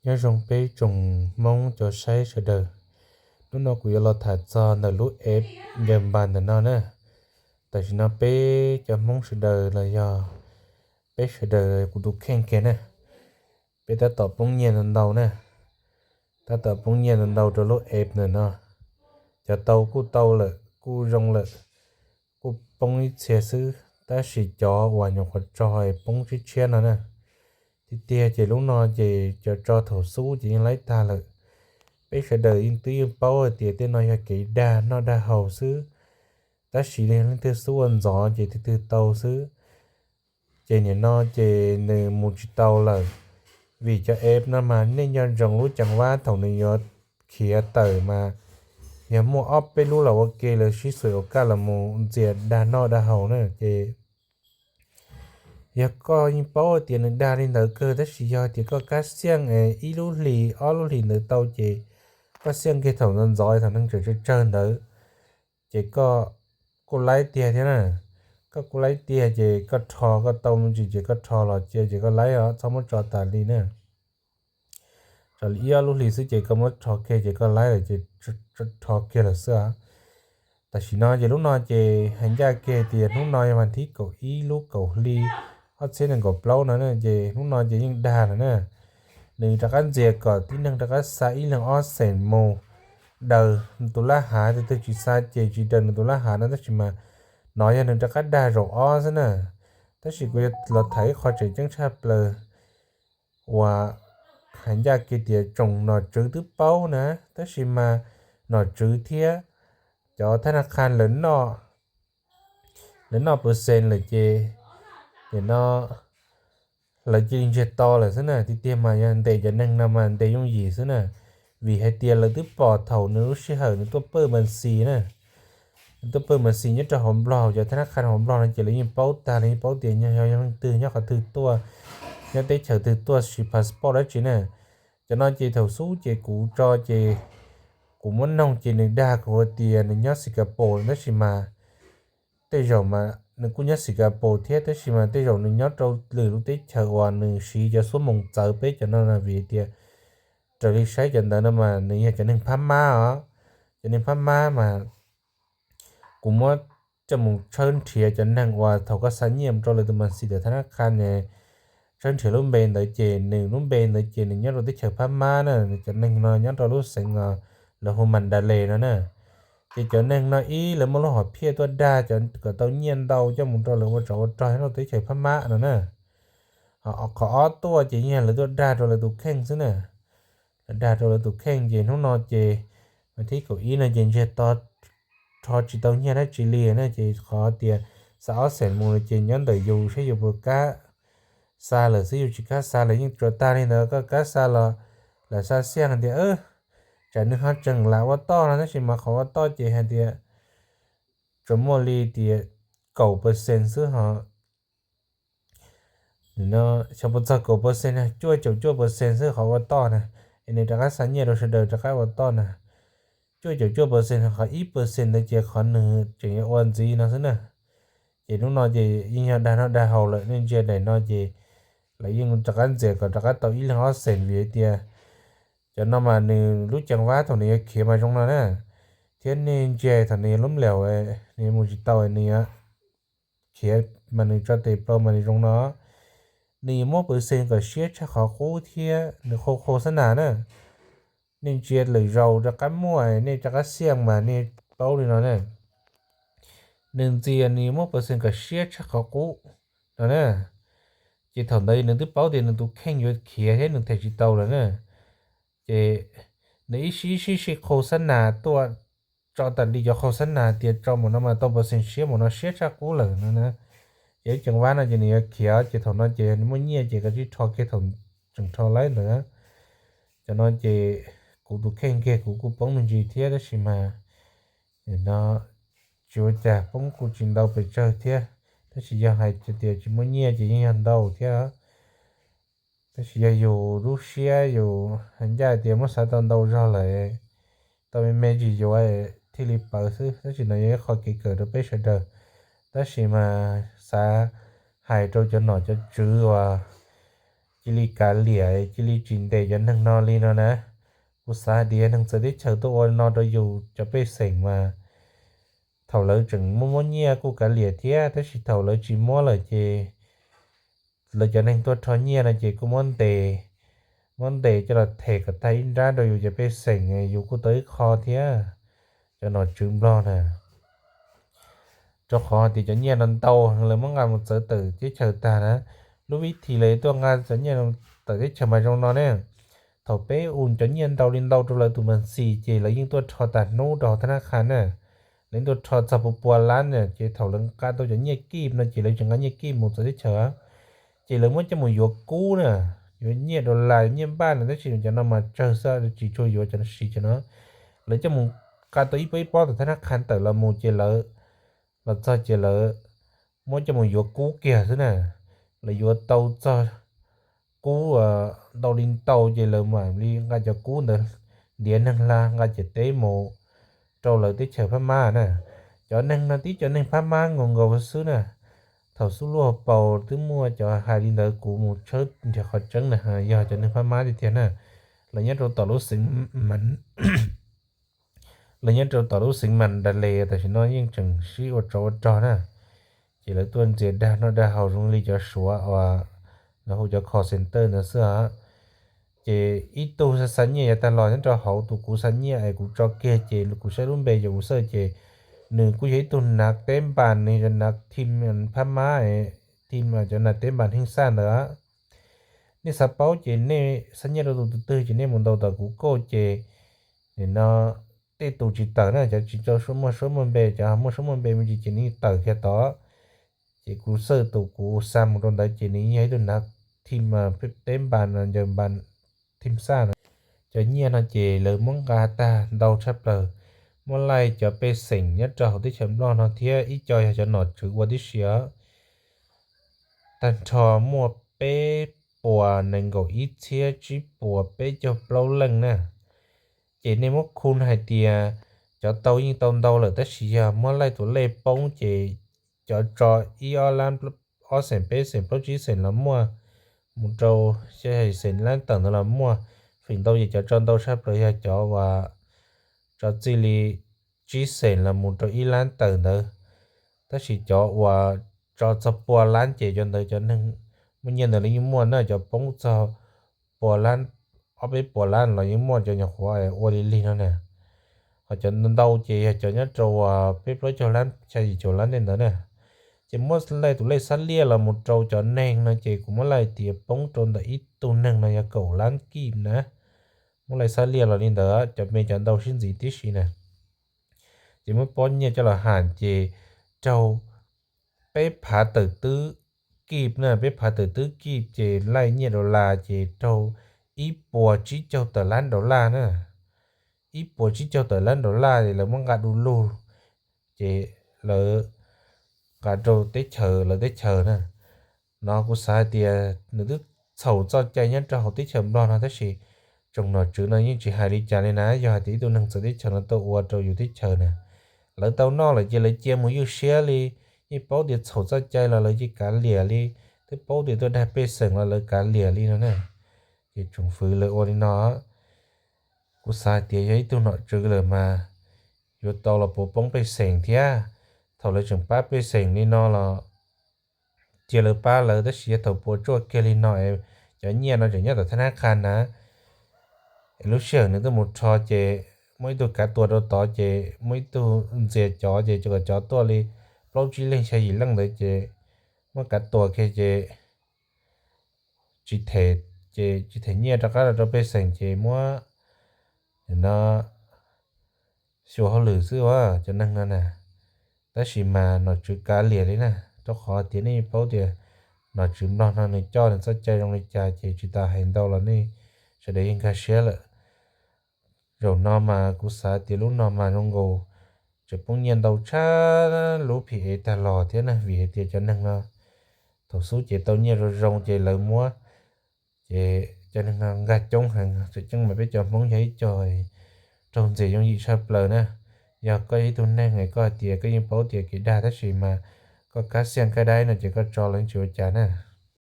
Nyob zoo peb tsoom Hmoob cov saib sawv daws, hnub no kuv yuav los tham txog ntawm lub app Ncaws Npas ntawm no na. Tam sim no peb cov Hmoob sawv daws los yog peb sawv daws kuv tus kheej kiag na, peb tab tom poob nyiaj ntau ntau na, tab tom poob nyiaj ntau ntau rau lub app ntawm no. Cov tau kuj tau lawm, kuj zoo lawm, kuj poob ib txhia xwb, tab sis cov uas nyuam qhuav tso poob tshiab tshiab no na. Tiag tiag ces lub no ces cov tso thaum xub ces yeej laib tag lawm. Peb sawv daws yeej twb yeej paub hais tias tej no yog kev dag noj dag haus xwb, tab sis leej twg xub ua ntxov ces twg twg tau xwb. Ces nim no ces nws mus tsis tau lawm, vim cov app no mas nej nco ntsoov lub ceev vab thaum nws yuav khiav tawm mas yog muaj ob peb lub los ua ke lawv sib xum ua kaj los mus ntxias dag noj dag haus na ces yog koj yeej paub tias nws dag li ntawd kawg tab sis yog tias koj kab xiaj ib lub hlis ob lub hlis ntawd tau ces koj xiaj kiag thaum ntxov ntxov thaum neeg tseem tsawg tsawg ntawd ces koj kuj laib tiag thiab na. Koj kuj laib tiag ces koj rho koj tau me ntsis ces koj rho los cia ces koj laib os, txhob muab tso tas li na. Tso li ib ob lub hlis xwb ces koj muab rho kiag ces koj laib lawm ces rho kiag lawm xwb os. Tam sim no ces lub no ces hais ncaj kiag tias hnub no yog vas thib kaum ib lub kaum hli ob txhiab nees nkaum plaub no na ces hnub no ces yeej dag lawm na. Nws rov qab ntxias kom tib neeg rov qab xa ib leeg ob xees mus daws nws tus lab hav, tus twg tsis xa ces tsis daws nws tus lab hav no tab sis mas no yog nws rov qab dag zaum ob xwb na. Tab sis kuv yuav los tham ib qho tseem ceeb tshaj plaws uas hais ncaj kiag tias tsoom nom tswv twb paub na, tab sis mas nom tswv thiab cov thab naj qha lawv noj percent lawm ces nim no lawv cia li ntsiag to lawm xwb na. Tiag tiag mas yog ntes cov neeg no mas ntes yooj yim xwb na, vim hais tias lawv twb pom thaum nws lub sij hawm nws tuaj pawj mas xis na, nws tuaj pawj mas xis nyob rau hauv Nplog, cov thab naj qha hauv Nplog no ces lawv yeej paub tag, lawv yeej paub tias yog leej twg nyob qhov twg tuaj, nyob teb chaws twg tuaj siv passport dab tsi na. Cov no ces thaum xub ces kuv tso ces kuv muab noog ces nws dag kuv tias nws nyob Singapore tab sis mas tej zaum mas nws kuj nyob Singapore thiab tab sis mas tej zaum nws nyob rau lwm lub teb chaws uas nws siv cov xuab moos txawv peb cov no no vim tias raws li saib cov ntawd no mas nws yog cov neeg phab mab os. Cov neeg phab mab mas kuv muab coj mus tshawb nrhiav cov neeg uas thaum koj xa nyiaj mus rau lawv tus mas xis ntawm thab naj qha ne, tshawb nrhiav lub npe ntawd ces nws lub npe ntawd ces nws nyob rau teb chaws phab mab na, cov neeg no nyob rau lub xeev lawv hu Mandalay no na. Ces cov neeg no ib lawv muaj lub hom phiaj tuaj dag cov kom tau nyiaj ntau coj mus rau lawv ua tsov ua rog nyob rau teb chaws phab mab no na. Qhov ob tuaj ces yeej yog lawv tuaj dag rau lawv tus kheej xwb na. Lawv dag rau lawv tus kheej ces hnub no ces vas thib kaum ib no ces ntsiag to, rho tsis tau nyiaj dab tsi li na ces qhov tias xa ob xees mus no ces nyob ntawm yus saib yus puas kam xa lawm xwb, yus tsis kam xa lawm yeej tsuas tag li ntawd, koj kam xa los lawv xa xiaj hais tias tsam nws ho tseem lam ua toj no tab sis mas qhov ua toj ces hais tias tsuas muaj li tias kaum percent xwb ho. Xyov puas txog kaum percent, cuaj caum cuaj percent xwb qhov ua toj na, es nws rov qab xa nyiaj rau sawv daws rov qab ua toj na. Cuaj caum cuaj percent, qhov ib percent ntawd ces qhov nws tseem yuav ua ntxiv no xwb na. Ces hnub no ces yeej yog dag noj dag haus lawm, nej ntsia daim no ces lawv yeej rov qab ntxias kom rov qab tau ib leeg ob xees vim tias cov no mas nws lub ceev vab thaum nws yuav khiav mas zoo no na, thiab nej ntsia thaum nws yuav lub mlaus, nws yuav mus tsis tau, nws yuav khiav mas nws tso tes plaws mas nws zoo no. Nws yuav muab percent kom siab tshaj qhov qub thiab nws qhau qhau xab nas na. Nej ntsia lwm zaus rov qab muaj nej rov qab xiaj mas nej paub li no na. Nws ntxias nws yuav muab percent kom siab tshaj qhov qub no na. Ces thaum ntawd nws twb paub tias nws tus kheej yuav khiav thiab nws them tsis tau lawm na. Ces nws ib sij ib sij sij qhau xab nas tuaj, tso tas li cov qhau xab nas tias tso mus no mas tau percent siab mus no siab tshaj qub lawm no na. Ces lub ceev vab no ces nws yuav khiav ces thaum no ces nws muaj nyiaj ces koj tsij rho kiag thaum tseem rho laib ntawd. Cov no ces kuv tus kheej kiag kuv kuj poob me ntsis thiab tab sis mas no tsis ua cas, poob kuj tsis ntau pes tsawg thiab, tab sis yog hais tias tsis muaj nyiaj ces yeej yog ntau thiab. Tab sis yog yus lub siab yus hais ncaj tias muab xav tau ntau zog lawm, tau me me tsis yuav thiaj li pawv xwb, tab sis no yog ib qho kev kawm rau peb sawv daws. Tab sis mas xav hais rau cov nom cov tswv uas cia li kav liam, cia li tsis ntes cov neeg no li no na. Kuv xav hais tias yog neeg txawv teb chaws tuaj ua no rau yus cov pej xeem mas thaum lawv tseem muaj muab nyiaj kuj kav liam thiab, tab sis thaum lawv tsis muab lawm ces lawv cov neeg tuaj rho nyiaj no ces kuj muab ntes, muab ntes coj los them kom tag ib nrab rau yus cov pej xeem, yus kuj tau ib qho thiab. Cov nom tswv Nplog na, rau qhov tias cov nyiaj no ntau heev, lawv muab nqa mus txawv tawm teb chaws tag na. Lub vib thim lawv tuaj nqa cov nyiaj tawm teb chaws mas zoo no ne. Thaum peb ua cov nyiaj ntau li ntau rau lawv tus mas ntxis ces lawv yeej tuaj rho tas hnub rau hauv thab nab qha na. Lawv yeej tuaj rho txog pua pua lab na, ces thaum lawv nqa tau cov nyiaj kij no ces lawv tsis nqa nyiaj kij mus txawv teb chaws, ces lawv muab coj mus yuav kub na, yuav nyiaj dollar, nyiaj npaj no, tab sis cov no mas tsawg xwb, tsis tshua yuav cov no siv cov no. Lawv coj mus nqa tau ib pob ib pob tawm thab nab qha tawm los mus ces lawv, los txog ces lawv muab coj mus yuav kub kiag xwb na. Lawv yuav tau txog kub ntau li ntau ces lawv mam li nqa cov kub ntawd ntiav neeg hla nqa ciam teb mus rau lawv teb chaws Phab Mab na. Cov neeg no tib cov neeg Phab Mab nkaus nkaus xwb na. Thaum xub luaj paus twb muaj cov hais li ntawd, kuv mus tshawb nrhiav qhov tseeb na, yog cov neeg Phab Mab tiag tiag na. Lawv nyob rau tom lub xeev, lawv nyob rau tom lub xeev Mandalay, tam sim no yeej tseem sib ua tsov ua rog na. Ces lawv tuaj ntxias dag noj dag haus zoo li cov Suav uas lawv hu cov call center ntawd xwb os. Ces ib tug xa nyiaj yav tag los nyob rau hauv tus kuv xa nyiaj es kuv tso kiag ces kuv saib lub npe ces kuv xawj ces nws kuj yog ib tug nav teb npas, nws yog nav team Phab Mab, team cov nav teb npas Heej Xaj ntawd. Nej xav paub ces nej xa nyiaj rau tus twg twg ces nej mus ntaus tom kuv kauj ces nim no tej tus tsis tawm na, cov tsis tau muaj suab muaj npe, cov muaj suab muaj npe me ntsis ces nws tawm kiag tod. Ces kuv xawj tus kuv xa mus rau ntawd ces nws yog ib tug nav team teb npas no, ncaws npas Heej Xaj no. Cov nyiaj no ces lawv muab nqa tag ntau tshaj plaws, muab laij cov pej xeem nyob rau hauv teb chaws Nplog no thiab ib co yog cov nom tswv ua tib si os. Tag nrho muaj peb puas nees nkaum ib txhiab tsib puas peb caug plaub leej na. Ces nej muab khu hais tias cov tau yeej tau ntau lawm tab sis yog muab laij tus lej poob ces cov tso ib ob lab, ob xeem peb xeem plaub tsib xeem los muaj, mus rau xya yim xeem lab tawm ntawd los muaj. Feem ntau ces cov tso ntau tshaj plaws yog cov uas tso txij li tsib xeem los mus rau ib lab tawm ntawd. Tab sis cov uas tso txog pua lab ces cov ntawd cov neeg muaj nyiaj ntawd los yeej muaj na, cov poob txog pua lab, ob peb puas lab los yeej muaj, cov nyuam qhuav ua li lig no na. Ho cov ntau ces yog cov nyob rau uas peb plaub caug lab xya yim caum lab tej ntawd na. Ces muab laij tus lej xab liaj los mus rau cov neeg no ces kuv muab laij tias poob rau ntawm ib tug neeg no yog kaum lab kib na. Muab laij xab liaj los li ntawd, cov me cov ntau sib ntxiv tib si na. Ces muab pob nyiaj coj los ham ces raug peb phav tawm twb kib na, peb phav tawm twb kib ces laij nyiaj dollar ces raug ib puas tsib caug tawm lab dollar na. Ib puas tsib caug tawm lab dollar es lawv muab nqa du lug, ces lawv nqa rau teb chaws, lawv teb chaws na. No kuv xav hais tias nws twb txhaum txoj cai nyob rau hauv teb chaws Nplog no tab sis tsoom nom tswv no yeej tsis hais li cas li na. Yog hais tias ib tug neeg txawv teb chaws no tuaj ua rau yus teb chaws na, lawv tau noj lawm ces lawv cia mus ywj siab li, yeej paub tias txhaum txoj cai los lawv cia kav liam li, twb paub tias tuaj dag pej xeem los lawv kav liam li no na. Ces tsoom fwv lawv ua li no, kuv xav hais tias yog ib tug nom tswv lawm mas yuav tau los puas poob pej xeem thiab. Thaum lawv tseem pab pej xeem li no los cia lawv pab lawv, tab sis yog thaum puas tsuaj kiag li no es cov nyiaj no tseem nyob tom thab nab qha na, es lub sij hawm nws tuaj mus rho ces muaj ib tug kav tua rau tod ces muaj ib tug ntxias cov ces kom cov tuaj li plaub tsib leeg xya yim leej ntawd ces muab kav tua kiag ces tsis them, ces tsis them nyiaj rov qab los rau pej xeem ces muab no xyuas hauj lwm xwb ua cov neeg no na. Tab sis mas nom tswv kav liam li na, rau qhov tias nej paub tias nom tswv Nplog no nws coj nws txoj cai zoo li cas ces tsis tas hais ntau los nej sawv daws yeej nkag siab lawm. Zaum no mas kuv xav tias lub no mas zoo nkaus tseem poob nyiaj ntau tshaj lub phim ev tag los thiab na, vim hais tias cov neeg no thaum xub ces tau nyiaj zoo zoo ces lawv muab, ces cov neeg no nkag coob heev. Tseem ceeb mas peb cov Hmoob yog ib co raug ntxias yooj yim tshaj plaws na. Yog koj yog ib tug neeg es koj hais tias koj yeej paub tias kev dag tab sis mas koj kab xiaj kab daib no ces koj tso los yeej tsis ua cas na.